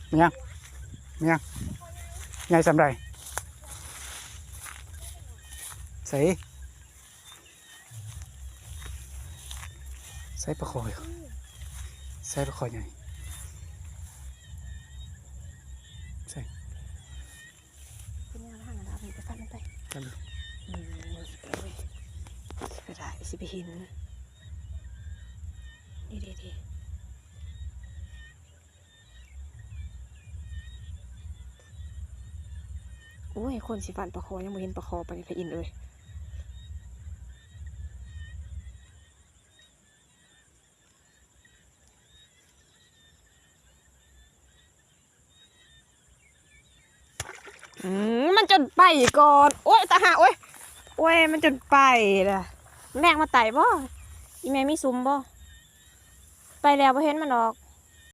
ແມ່ນຫຍັງ? ແມ່ນຫຍັງ? ໃຫຍ່ສ່ຳໃດ? ໃສ? ໃສປາຄໍ ໃສປາຄໍໃຫຍ່? ໃສ? ເປັນຫຍັງລະຫັ້ນນະ? ເອົາໄປຟັນມັນໄປ. ອືມ ຊິໄປເວີຍ ຊິໄປໄດ້ ຊິໄປເຫັນ. ນີ້ເດ້ ນີ້. ໂອ້ຍ ຄົນຊິຟັນປາຄໍ ຍັງບໍ່ເຫັນປາຄໍປານນີ້ ພະອິນເອີຍ. ອືມ ມັນຈົນໄປກ່ອນ. ໂອ້ຍ ຕາຫາກ ໂອ້ຍ ໂອ້ຍ ມັນຈົນໄປລະ. ແມງມາໄຕ່ບໍ່? ອີແມ່ມີຊຸມບໍ່? ໄປແລ້ວ ບໍ່ເຫັນມັນດອກ.